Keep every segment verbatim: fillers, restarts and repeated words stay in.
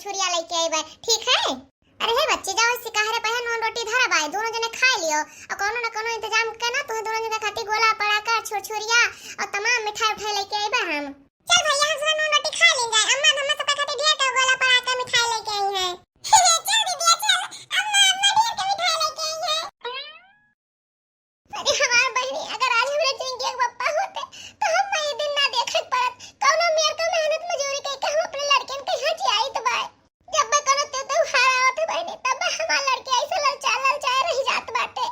छुरिया लइके अइबे, ठीक है? अरे हे बच्ची, जाओ, इसी कहा रे, पहले नून रोटी धरा बाय, दोनों जने खाए लियो, और कोनो न कोनो इंतजाम के ना, तुम्हें दोनों जने खातिर गोला पड़ाका, छुरछुरिया और तमाम मिठाई उठाई लइके अइबे हम। चल भैया, हम सब नून रोटी खा लें जाए, अम्मा, अम्मा सबका खातिर ढेर का गोला पड़ाका मिठाई लइके आई हैं। चल दीदी, चल, अम्मा, अम्मा ढेर का मिठाई लइके आई हैं। अरे हमार बहिनी, अगर आज हमरे चिंकी के पप्पा होते, तो हम ये दिन ना देखे के पड़त। कौनो मेर का मेहनत मजूरी कइके हम अपने लड़कन के यहाँ जियाइत बाय। जब बे कौनो त्योहार आवत है बहिनी, तब बे हमार लड़के ऐसे ललचाए ललचाए रह जात बाटे।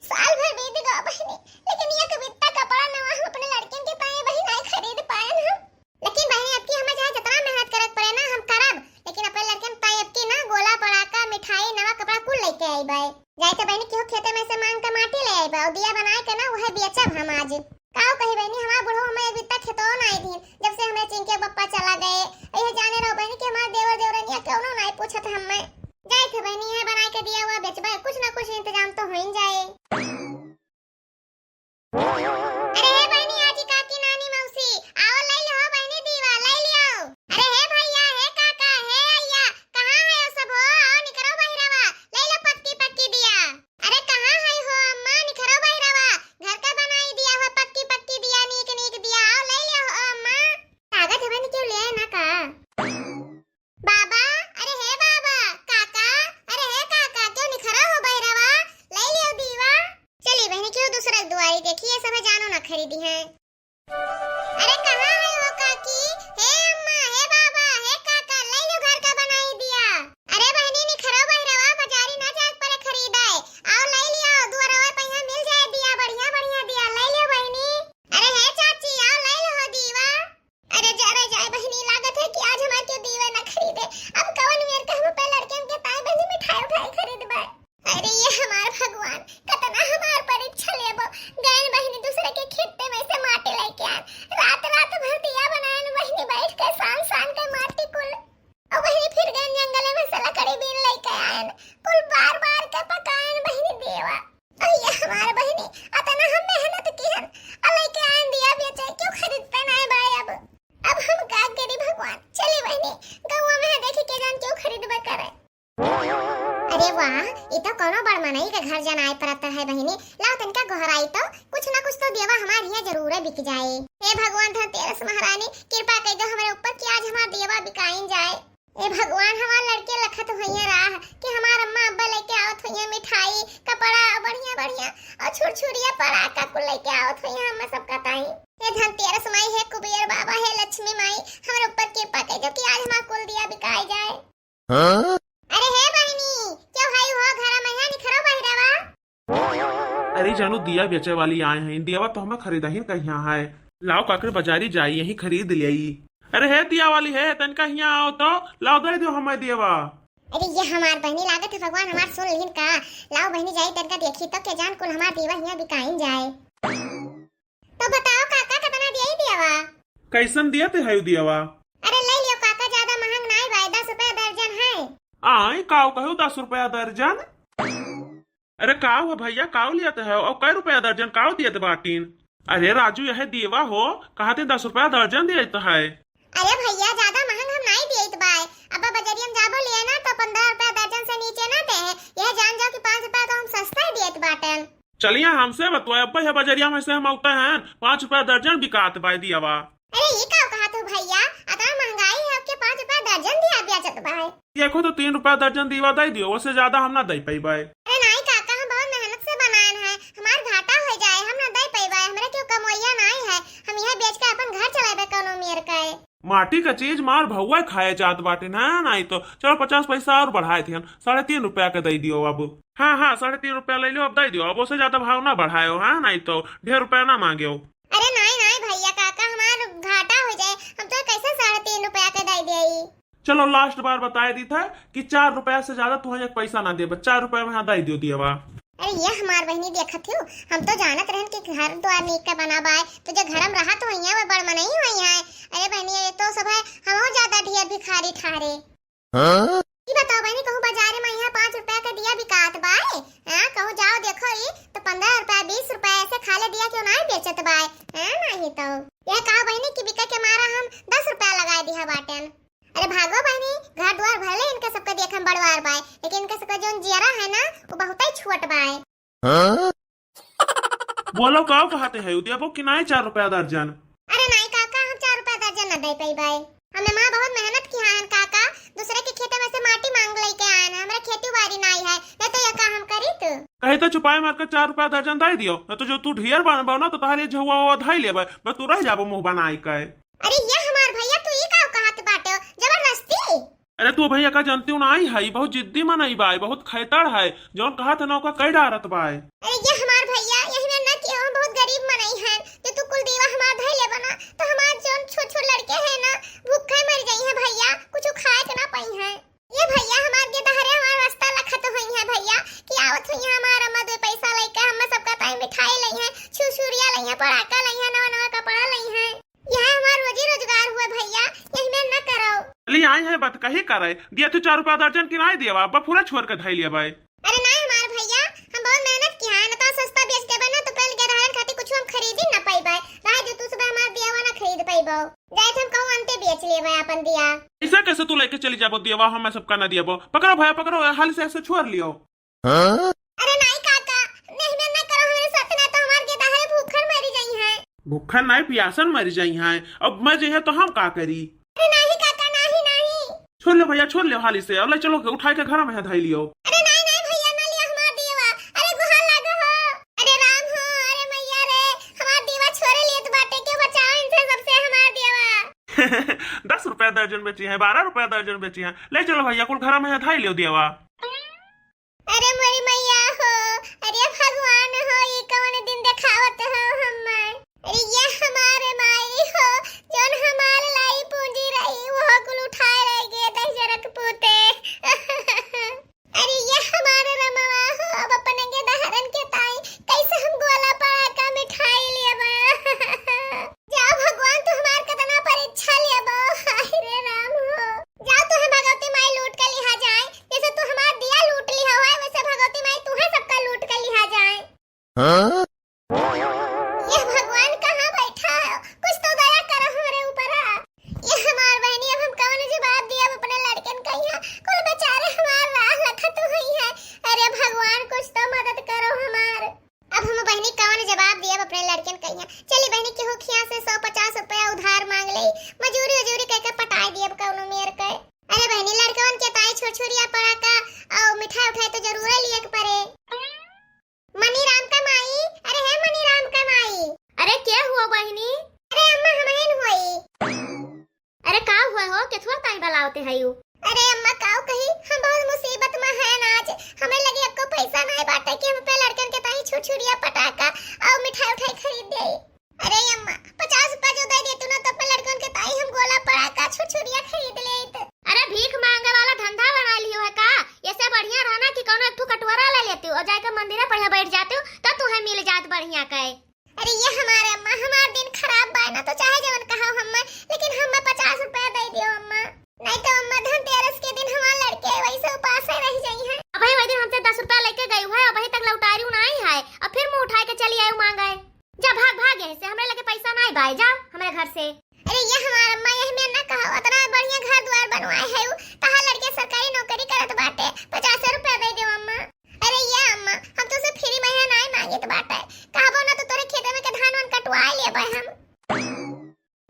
साल भर बीत गवा बहिनी, लेकिन एक बित्ता कपड़ा नवा हम अपने लड़कन के ताई बहिन नाई खरीद पाएन हम। लेकिन बहिनी, अब की हमें चाहे जितना मेहनत करे के पड़े ना, हम करब, लेकिन अपने लड़कन ताई अब की ना गोला पड़ाका, मिठाई, नवा कपड़ा कुल लइके अइबे। जाइत है बहिनी, केहू खेते में से मांग के माटी ले अइबे और दिया बनाए के ना, उहे बेचब हम आज। काऊ कही बहिनी, हमार बुढ़ऊ हमें एक बित्ता खेतवा नाई दीन, जब से हमरे चिंकी के पप्पा चला गए। यह जाने रहो बहिनी कि हमार देवर देवरनिया कौनो नाई पूछत हमें। जाइत है बहिनी, यह बनाए के दिया हुआ बेचबे, कुछ ना कुछ इंतजाम तो होइन जाए। अरे हे बहिनी, आजी, काकी, नानी, मौसी, आओ, लइ लियो बहिनी दियवा, लइ लियो। अरे हे भैया, हे काका, हे अइया, कहाँ है वो सब हो? आओ, निकरो बहिरवा, लइ लो पक्की पक्की दिया। अरे कहाँ है हो अम्मा, निकरो बहिरवा, घर का बनाई दिया हो, पक्की पक्की दिया, नीक नीक दिया, आओ, लइ लियो हो अम्मा। लागत है बहिनी, केहू ले आए ना का? बाबा, अरे हे बाबा, काका, अरे हे काका, केहू निकरो हो बहिरवा, लइ लियो दियवा। चली बहिनी, केहू दूसरा दुआरी देखी, ये सब है जानो ना खरीदी है। अरे कहाँ है हो काकी? हे अम्मा, हे बाबा, हे काका, लइ लियो घर का बनाई दिया। अरे बहिनी, निकरो बहिरवा, बाजारी ना जाए पड़े खरीदाए, आओ लइ लियो, दुआरवा पे यहाँ मिल जाए दिया, बढ़िया बढ़िया दिया, लइ लियो बहिनी। अरे हे चाची, आओ लइ लो हो दियवा। अरे जा रे जाए बहिनी, लागत है कि आज हमार केहू दियवा ना खरीदे। अब कवन मेर का हम अपने लड़कन के ताई बहिनी मिठाई उठाई खरीदबे। अरे ये हमार भगवान, कतना हमार परीक्षा लेबो। गैन बहिनी दूसरे के खेते में से माटी लइके आन, रात रात भर दिया बनाएन बहिनी बैठ के सान सान के माटी कुल। और बहिनी फिर गैन जंगले में से लकड़ी बीन लइके आएन, कुल बार बार के पकाएन बहिनी दियवा। अइया हमार बहिनी, अतना हम मेहनत किहन, आ लइके आएन दिया बेचे, केहू खरीदते नाई बाय अब। अब हम का करी भगवान? चली बहिनी, गौवा में है, देखी के जान केहू खरीदबे करे। अरे वाह, ई तो कौनो बड़ मनई के घर जनाए परत है बहिनी। लाओ तनिका गोहराई तो, कुछ ना कुछ तो दियवा हमार हियाँ जरूरे बिक जाए। हे भगवान धनतेरस महारानी, कृपा कइ दो हमरे ऊपर कि आज हमार दियवा बिकाइन जाए। ए भगवान, हमार लड़के लखत होइहें राह कि हमार अम्मा अब्बा लइके आवत होइहें मिठाई, कपड़ा, बढ़िया बढ़िया, और छुरछुरिया पड़ाका कुल लइके आवत होइहें हम्मा सबका ताई। हे धनतेरस माई, हे कुबेर बाबा, हे लक्ष्मी माई, हमरे ऊपर कृपा कइ दो कि आज हमार कुल दिया बिकाई जाए। हाँ? अरे हे बहिनी, केहू है हो घर में, यहाँ निकरो बहिरवा। अरे जानू, दिया बेचे वाली आए हैं, दियावा तो हमें खरीदहिन कहिया है। लाओ काकर बाजारी जाई, यहीं खरीद लेई। अरे हे दिया वाली है, तनका हियाँ आओ तो, लाओ दे दो हमें दियावा। अरे ये हमार बहिनी, लागत है भगवान हमार सुन लिहिन का। लाओ बहिनी जाई तनका देखी तो के जान कुल हमार दियावा हियाँ बिकाइन जाए। तो बताओ काका, कितना दिया ही दियावा? कैसन दिया ते है दियावा? अरे ले लियो काका, ज्यादा महंग नाई बाय, दस रुपया दर्जन है। आय, काऊ कहो दस रुपया दर्जन? अरे काऊ है भैया, काऊ लियत है? और कै रुपया दर्जन काऊ दियत बाटिन? अरे राजू, यह दियावा हो, कहा ते दस रुपया दर्जन दियत है। अरे भैया, ज्यादा महंग हम नाई दियत बाय। अब बजरिया में जाबो लिए ना तो पन्द्रह रुपया दर्जन से नीचे ना दे है। यह जान जाओ कि पाँच रुपया तो हम सस्ता ही दियत बाटन। चलिया हमसे बतवा, अब यह बजरिया में से हम आते हैं, पाँच रुपया दर्जन बिकात बाय दियावा। अरे ई का कहत हो भैया, अतना महंगाई है, अब के पाँच रुपया दर्जन दिया बेचत बाय। देखो तो तीन रुपया दर्जन दियावा दे दियो, उससे ज्यादा हम ना दे पइबे। अरे नाई काका, हम बहुत मेहनत से बनाएन है, हमार घाटा हो जाए, हम ना दे पइबे, हमरे क्यों कमवैया नाई है, हम यह बेच के अपन घर चलाबे कौनो मेर का है। माटी का चीज मार भौवा खाए जात बाटे ना, नाई तो चलो पचास पैसा और बढ़ाए थे, साढ़े तीन रुपया के दे दियो अब। हाँ हाँ, साढ़े तीन रुपया ले लो, अब दे दियो, अब उससे ज्यादा भाव ना बढ़ायो, हाँ, नाई तो ढेर रुपया ना मांगेओ। अरे नाई नाई भैया काका, हमार घाटा हो जाए, हम तो कैसे साढ़े तीन रुपया के दे देई? चलो लास्ट बार बताए दी था कि चार रुपया से ज्यादा तुहें एक पैसा ना देबे, चार रुपया में हाँ दे दियो दियावा। अरे ये हमार बहिनी देखत हो, हम तो जानत रहन कि घर द्वार नीक के बना बाय, तो जो घर में रहा तो वही है, वो बड़ मनई हुई है। अरे बहिनी, ये तो सब है, हम ज्यादा ढेर भिखारी ठहरे। हाँ? ई बताओ बहिनी, कहूँ बाजारे में यहाँ पाँच रुपया के दिया बिकात बाय? हाँ, कहूँ जाओ देखो ई तो पन्द्रह रुपया, बीस रुपया ऐसे खाले दिया क्यों नाई बेचत बाय? हाँ, नाई तो। यह कहा बहिनी कि बिका के मारा हम दस रुपया लगाए दिया बाटेन। अरे भागो बहिनी, घर द्वार भले देखे में बड़वार बाय, लेकिन इनका सबका जौन जियरा है ना, वो बहुतै छोट बाय। हाँ? बोलो, का कहते है, देबो कि नाहीं चार रुपया दर्जन? अरे नाहीं काका, हम चार रुपया दर्जन न दे पइबै। हमरे माँ बहुत मेहनत किहा हन काका, दूसरे के खेते में से माटी माँग लइके आएन, हमरे खेती बारी नाहीं है, नहीं तो ये का हम करीत? कही तो छुपाए मार के चार रुपया दर्जन दे दियो, नहीं तो जो तू ढेर बनबो ना तो तोहरे झुआ वो धई लेबै, बस तू रह जाबो मुँह बनाई के। अरे ये हमार भइया, तू ई का कहत बाटे, जबरदस्ती? अरे तू भइया का जनतिउ नाहीं है, ई बहुत जिद्दी मनई बाय, बहुत खैतड़ है, जौन कहत है ना ओका कई डारत बाय। अरे ये हमार भइया, यही में ना कि हम बहुत गरीब मनई हैं, जो तू कुल देवा हमार धई लेबा ना, तो हमार जौन छोट छोट लड़के हैं ना, भूखे मर जाई हैं भइया, कुछ खाए के ना पाई हैं। ये भइया हमार के दहरे हमार रास्ता लखत होई हैं भइया, कि आवत होई हैं हमार अम्मा दो पैसा लइके, हमें सबका ताई मिठाई लई हैं, छुरछुरिया लई हैं, पड़ाका लई हैं, नवा नवा कपड़ा लई हैं। यह हमार रोजी रोजगार हुए भइया, यही में न करो। चली आई है बात कही करे, दिया तू चार रुपया दर्जन कि नाहीं देवा, अब्बा पूरा छोर के धई लिया बाय। अरे नाहीं हमार भइया, हम बहुत मेहनत किहा है, न तो सस्ता बेच देबे ना, तो पहले गेदहरन खातिर कुछ हम खरीदी न पइबै। रहे जो तू सुबह हमार दियावा न खरीद पइबो। जाए तो हम कहूँ अंते बेच लेबै अपन दिया। ऐसा कैसे तू लेके चली जाबो दियावा, हमें सबका न दियाबो? पकड़ो भइया, पकड़ो, हाल से ऐसे छोर लियो। हाँ? अरे नाहीं काका, नहीं में ना करो हमरे साथ, ना तो हमार गेदहरे भूखन मरी जाई हैं। भूखन नाहीं, पियासन मरी जाई हैं। अब मर जाई हैं तो हम का करी? अरे नाहीं काका, नाहीं, नाहीं। छोर ले भइया, छोर ले हाली से, अब ले चलो के उठाए के घर में धई लियो। अरे नाहीं, नाहीं भइया, ना लिया हमार दियावा। अरे गुहार लागो हो। अरे राम हो, अरे मैया रे, हमार दियावा छोरे लेत बाटे, के बचाओ इनसे सबसे हमार दियावा। दस रुपया दर्जन बेची हैं, बारह रुपया दर्जन बेची हैं, ले चलो भइया, कुल घर में धई लियो दियावा। अरे मोरी मैया हो, अरे भगवान हो, ई कौन दिन देखावत हो हमें? अरे ये हमार माई हो, जौन हमार लाई पूंजी रही, वो कुल उठाए ले गए दहिजरक पूते। अरे ये हमार रमवा हो, अब अपने गेदहरन के ताई कैसे हम गोला पड़ाका मिठाई लेबा? जा भगवान, तू हमार केतना परीक्षा लेबो, हाय रे राम हो। जा तू हम भगवती माई लूट के लिहा जाए, जैसे तू हमार दिया लूट लिहा है, वैसे भगवती माई तू है सबका लूट के लिहा जाए। हाँ? ये भगवान कहाँ बैठा है? कुछ तो दया करो हमरे ऊपर। ये हमार बहनी, अब हम कौन जवाब दिया अपने लड़कन का यहाँ? कुल बेचारे हमार राह लखत हुई है। अरे भगवान, कुछ तो मदद करो हमार। अब हम बहनी कौन जवाब दिया अपने लड़कन का यहाँ? चली बहनी, केहू खिया से सौ पचास रुपया उधार मांग ले, मजूरी उजूरी करके पटाए दिया कौनो मेर के। अरे बहनी, लड़कवन के ताई छुरछुरिया पड़ाका और मिठाई उठाई तो जरूर लिए के पड़े। मनीराम का माई, अरे हे मनीराम का माई। अरे के हुआ बहिनी? अरे अम्मा, हमहिन होई। अरे का हुआ हो, केथुआ ताई बलावते हयू? अरे अम्मा, काऊ कही, हम बहुत मुसीबत में हैं आज। हमरे लगे एको पैसा नाहीं बाटे कि हम अपने लड़कन के ताई छुरछुरिया पटाका और मिठाई उठाई खरीद दे। अरे अम्मा, पचास रुपया जो दे देतू ना, तो अपने लड़कन के ताई हम गोला पड़ाका छुरछुरिया खरीद लेत। अरे भीख मांगे वाला धंधा बना लियो है का? ऐसे बढ़िया रहना कि कौनो एक ठो कटोरा ले लेतू और जाके मंदिर पर बैठ जातू, तो तुहे मिल जात बढ़िया के। अरे ये हमारे अम्मा, हमार दिन खराब बाय ना, तो चाहे जवन कहा हम, लेकिन हमें पचास रुपया दे दियो अम्मा, नहीं तो अम्मा धनतेरस के दिन हमार लड़के वैसे उपासे रह जाई हैं। अबही वही दिन हमसे दस रुपया लेके गई है, अबही तक लौटारियो नाहीं है, अब फिर मुँह उठाए के चली आयू मांगे। जा भाग, भाग यहाँ से, हमरे लगे पैसा नाहीं बाय, जा हमरे घर से। अरे ये हमार अम्मा, यही में ना कहो, इतना बढ़िया घर द्वार बनवाए है उ, तहार लड़के सरकारी नौकरी करत बाटे, पचास रुपया दे दो अम्मा। अरे ये अम्मा, हम तो से फ्री में यहाँ नाहीं मांगित बाटे, कहबो ना तो तोरे खेते में के धान वान कटवाए लेबे हम।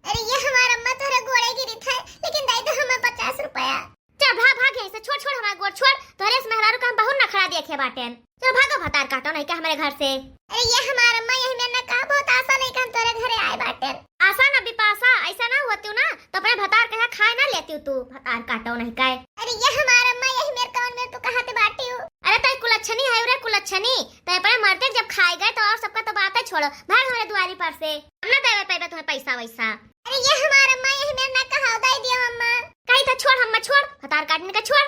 अरे ये हमार अम्मा, तोहरे गोड़े गिरित है, लेकिन दे दो हमें पचास रुपया। चल भाग, भाग यहाँ से, छोड़, छोड़ हमार गोड़, छोड़। तोहरे से मेहरारू का हम बहुत नखरा देखे बाटेन। चल भागो, भतार काटो नहीं के हमरे घर से। अरे ये हमार अम्मा, यही में ना कहा, बहुत आशा लेके हम तोरे घरे आए बाटेन। आशा ना बिपाशा, ऐसा ना होती ना तो अपने भतार के यहाँ खाए ना लेती तू, भतार काटो नहीं के। अरे ये हमार अम्मा, यही मेर कौन मेर तू कहत बाटी हूँ? अरे तय कुलच्छनी है रे कुलच्छनी, तय अपने मरते जब खाए गए तो और सबका तो बातें छोड़ो, भाग हमरे दुआरी पर से, हम ना देवे पैबे तुम्हें पैसा वैसा। अरे ये हमार अम्मा, यही मेर ना कहा, दे दियो अम्मा। कही था छोड़ अम्मा, छोड़, भतार काटने का छोड़।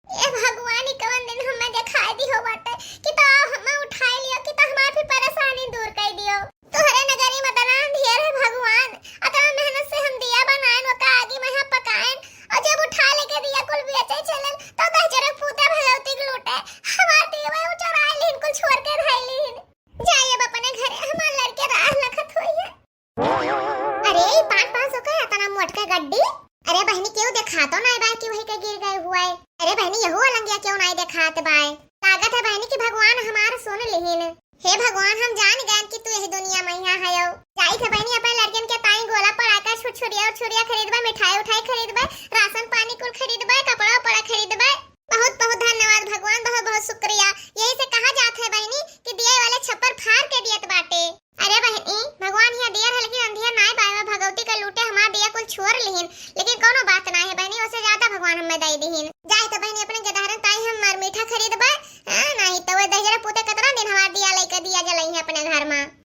ए भगवान, ई कवन दिन हमें दिखाई दिहो बाटे कि तो आओ हमें उठाई लियो कि तो हमार भी परेशानी दूर कर दियो। तोहरे नगरी में दलान ढेर है भगवान, अतना मेहनत से हम दिया बनाएन, ओका आगी में हम पकाएन, और जब उठा लेके दिया कुल बेचे चलन, तो दहिजरक पूते भगवती के लूटे, हमार दिया वो चोराए लेन कुल छोड़ के धाई लेन। जाई अब अपने घरे, हमार लड़के राह लखत होई है। अरे, ई पाँच पाँच सौ का है, इतना मोट के गड्डी। अरे बहनी, केहू देखातो नाई बा कि वही के गिर अरे बहिनी, यहू अलंगिया क्यों नाई देखात बाय? लागत है बहिनी कि भगवान हमार सुन लिहिन। हे भगवान, हम जान गयन कि तू यही दुनिया में यहाँ हयो। जाइत है बहिनी, अपने लड़कियन के ताई गोला पड़ा के छुरछुरिया उरछुरिया खरीदबे, मिठाई उठाई खरीदबे, राशन पानी कुल खरीदबे, कपड़ा उपड़ा खरीदबे। बहुत बहुत धन्यवाद भगवान, बहुत बहुत शुक्रिया। यही से कहा जात है बहिनी कि दिए वाले छप्पर फाड़ के दियत बाटे। अरे बहिनी, भगवान हिया दियर है, लेकिन अंधियर नाय बाय, भगवती के लूटे हमार दिया कुल छोर लिहिन, लेकिन कोनो बात नाय है बहिनी, ओसे ज्यादा भगवान हमें दे दिहिन। जाए तो बहिनी, अपने गेदहरन ताई हम मर मीठा खरीदबे, हाँ, नहीं तो वे दहिजरा पूते कितना दिन हमार दिया लेके दिया जलई है अपने घर में।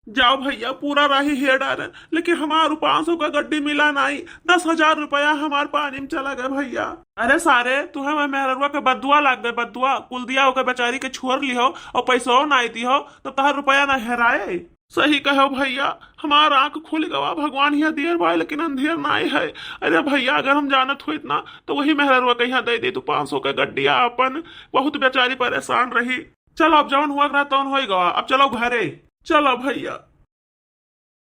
जाओ भैया, पूरा राही हेर डारे, लेकिन हमार पाँच सौ का गड्डी मिला नाई। दस हजार रुपया हमार पानी में चला गए भैया। अरे सारे, तुम्हें मैं मेहररुआ के बद्दुआ लाग गए, बद्दुआ। कुल दिया ओके बेचारी के छोर लिहो और पैसो नाई दिहो, तो तहर रुपया ना हेराए। सही कहो भैया, हमार आँख खुल गवा, भगवान हिया दियर बाय लेकिन अंधियर नाई है। अरे भैया, अगर हम जानत होइत ना तो वही मेहररुआ के यहाँ दे दे तू पाँच सौ का गड्डिया अपन, बहुत बेचारी परेशान रही। चलो, अब जौन हुआ रहा तौन होई गवा, अब चलो घरे। चलो भैया।